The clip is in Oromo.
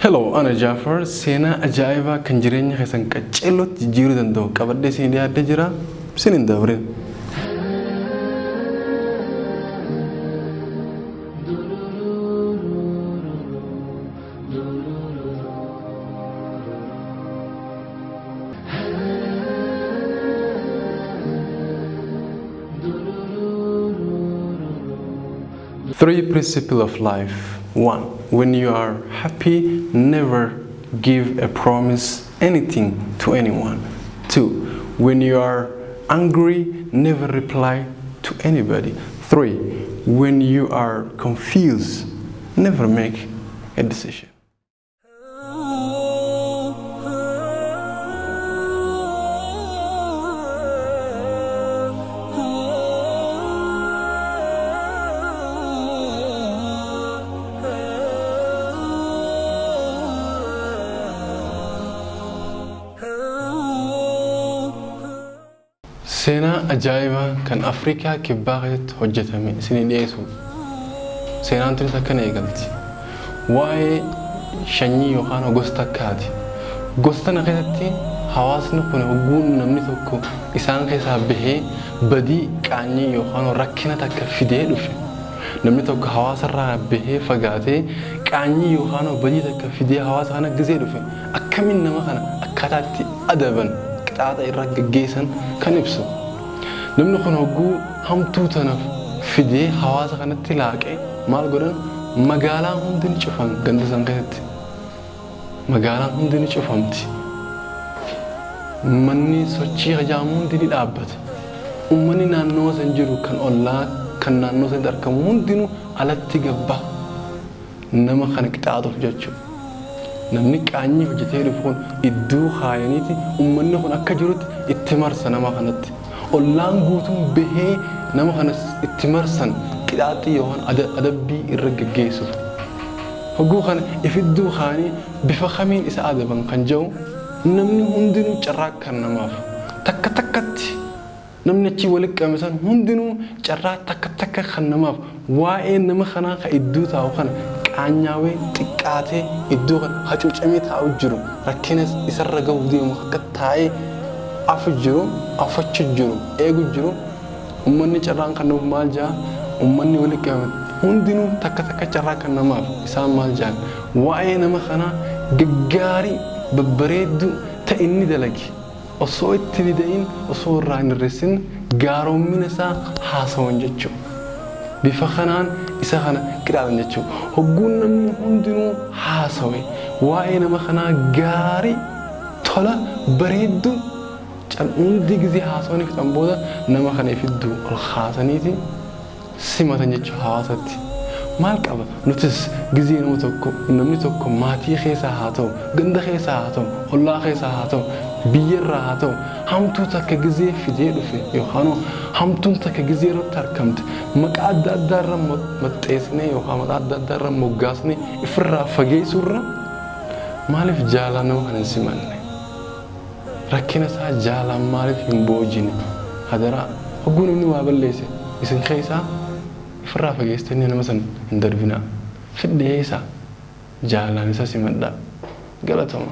Hello, ana Jaafar. Seenaa ajaa'ibaa kan jireenya keessan qaceellootti jijjiiruu danda'u qabadhee isin dhiyaadhee jira. Isin hin dabrin. Three principles of life. 1. When you are happy, never give a promise anything to anyone. 2. When you are angry, never reply to anybody. 3. When you are confused, never make a decision. Seenaa ajaa'ibaa kan Afrikaa kibbaa keessatti hojjetame isinii dhiyeessu. Seenaan tunis akkana eegalti. Waa'ee sanyii yookaan gosa takkaati. Gosa tana keessatti hawaasni kun hogguun namni tokko isaan keessaa bahee badii qaanyii yookaan rakkina takka fidee dhufe. Namni tokko hawaasarraa bahee fagaatee qaanyii yookaan badii takka fidee hawaasa kana gizee dhufe akkamiin nama kana akkaataa itti adaban qixaaxa irra gaggeessan kan ibsu. Namni kun hogguu hamtuu tanaaf fidee hawaasa kanatti laaqee maal godhan magaalaan hundi ni cufan ganda san keessatti. Magaalaan hundi ni cufamti. Manni sochii hajaamu hundi ni dhaabbata. Uummanni naannoo san jiru kan ollaa kan naannoo sanatti argamu hundinuu alatti gabbaa nama kana qixaaxuuf jechuudha. Namni qaanyii hojjetee dhufu kun iddoo kaayaniiti uummanni kun akka jirutti itti marsa nama kanatti. Ollaan guutuun bahee nama kana itti marsan qixaaxii yookaan adabbii irra gaggeessuuf. Hogguu kana ifidduu kaanii bifa kamiin isa adaban kan jedhu namni hundinuu carraa kan namaaf takka takkatti namni achi walitti qabame san hundinuu carraa takka takka kan namaaf waa'ee nama kanaa kan iddoo taa'u kana qaanyaawee xiqqaatee iddoo kana hacuucamee taa'u jiru rakkina isarra gahuuf deemu akka taa'ee afu jiru afachu jiru eegu jiru uummanni carraan kan nuuf maal jaa uummanni walitti qabame hundinuu takka takka carraa kan namaaf isaan maal jaan waa'ee nama kanaa gaggaarii babbareedduu ta'e inni dalage osoo itti dida'in osoo irraa hin hir'isin gaaroommina isaa haasawan jechuudha. Bifa kanaan isa kana qixaaxan jechuudha. Hogguun namni hundinuu haasawe waa'ee nama kanaa gaarii tola bareedduu hundi gizee haasawanii fixan booda nama kana ifidduu ol kaasaniiti simatan jechuudha hawaasatti. Maal qaba nutis gizee nama tokko namni tokko maatii keessaa haa ta'u ganda keessaa haa ta'u ollaa keessaa haa ta'u biyyarraa haa ta'u hamtuu takka gizee fidee dhufe yookaan hamtuun takka gizee irratti argamte maqaa adda addaa irra maxxeesnee yookaan maqaa adda addaa irra moggaasnee ifirraa fageessuurra maaliif jaalaan nama kana hin simanne? Rakkina isaa jaalaan maaliif hin boojine? Hadaraa hogguu namni waa balleesse isin keessaa ifirraa fageessitanii nama san hin darbinaa. Fidhee isaa jaalaan isa simadhaa. Galatoma.